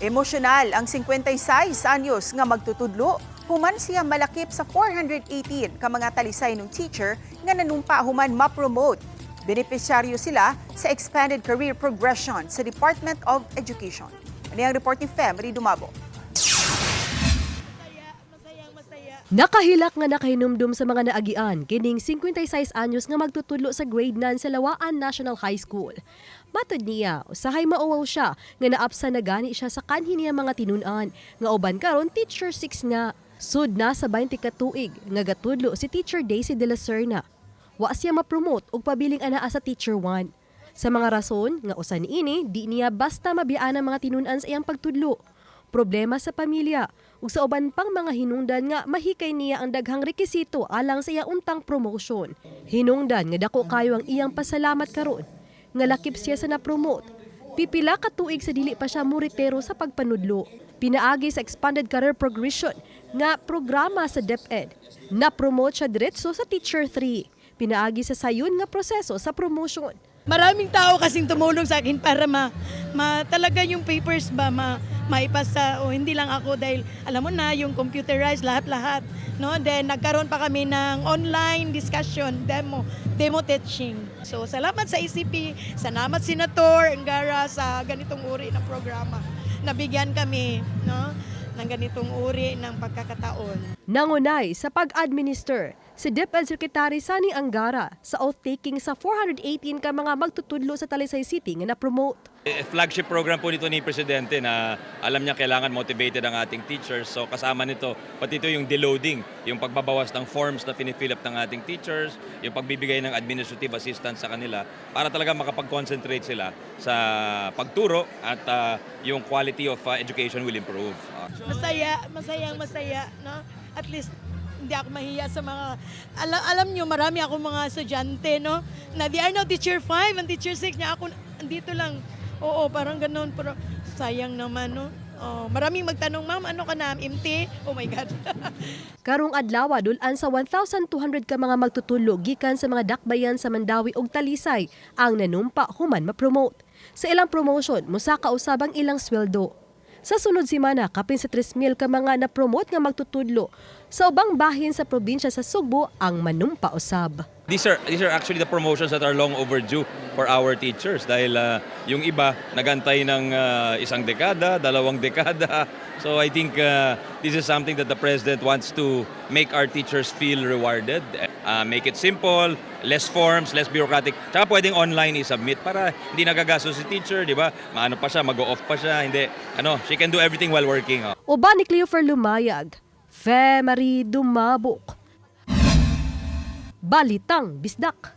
Emosyonal ang 56 anyos nga magtutudlo human siya malakip sa 418 ka mga Talisaynon teacher nga nanumpa human ma-promote. Benepisyaryo sila sa Expanded Career Progression sa Department of Education. Ano ang report ni Femery Dumabo? Nakahilak nga nakahinumdum sa mga naagian kining 56 anyos nga magtutudlo sa grade 9 sa Lawaan National High School. Matod niya, usahay mauwaw siya nga naapsa na gani siya sa kanhi niya mga tinun-an nga uban karon teacher 6 na. Sud na sa 20 ka tuig nga gatudlo si Teacher Daisy de la Serna. Wa siya ma-promote og pabiling anaa sa teacher 1. Sa mga rason nga usa niini di niya basta mabiyaan ang mga tinun-an sa iyang pagtudlo, problema sa pamilya ug sa uban pang mga hinungdan nga mahikay niya ang daghang rekisito alang sa iya untang promotion. Hinungdan nga dako kayo ang iyang pasalamat karon nga lakip siya sa na-promote. Pipila ka tuig sa dili pa siya muretiro sa pagpanudlo. Pinaagi sa Expanded Career Progression nga programa sa DepEd. Na-promote siya diretso sa Teacher 3. Pinaagi sa sayon nga proseso sa promotion. Maraming tao kasing tumulong sa akin para ma talaga yung papers ba maipasa o hindi lang ako dahil alam mo na yung computerized lahat-lahat, no? Then nagkaroon pa kami ng online discussion, demo demo teaching. So salamat sa ECP, salamat Senator Angara sa ganitong uri ng programa. Nabigyan kami, no, ng ganitong uri ng pagkakataon. Nangunay sa pag-administer si DepEd Secretary Sonny Angara sa oath-taking sa 418 ka mga magtutudlo sa Talisay City nga na-promote. Eh, flagship program po nito ni Presidente na alam niya kailangan motivated ang ating teachers. So kasama nito, pati ito yung deloading, yung pagbabawas ng forms na fini-fill up ng ating teachers, yung pagbibigay ng administrative assistance sa kanila para talaga makapag-concentrate sila sa pagturo at yung quality of education will improve. Masaya, masayang masaya, no? At least hindi ako mahiya sa mga alam nyo, marami akong mga estudyante, no? Na they are now teacher 5 and teacher 6 niya ako andito lang. Oo, parang ganun, pero sayang naman, no? Oh, maraming magtanong, "Ma'am, ano ka na, MT?" Oh my God. Karong adlaw dul-an sa 1,200 ka mga magtutudlo gikan sa mga dakbayan sa Mandaue ug Talisay ang nanumpa human ma-promote. Sa ilang promotion, mosaka usab ang ilang sweldo. Sa sunod semana, kapin sa 3,000 ka mga na-promote nga magtutudlo sa ubang bahin sa probinsya sa Sugbo ang manumpa usab. These are actually the promotions that are long overdue for our teachers dahil yung iba nagantay ng isang dekada, dalawang dekada. So I think this is something that the president wants to make our teachers feel rewarded. Make it simple, less forms, less bureaucratic. Tsaka pwedeng online i-submit para hindi nagagastos si teacher, di ba? Maano pa siya, mag-off pa siya, hindi. Ano, she can do everything while working. Oh. Uban ni Cleofer Lumayag, Fe Marie Dumabok. Balitang Bisdak.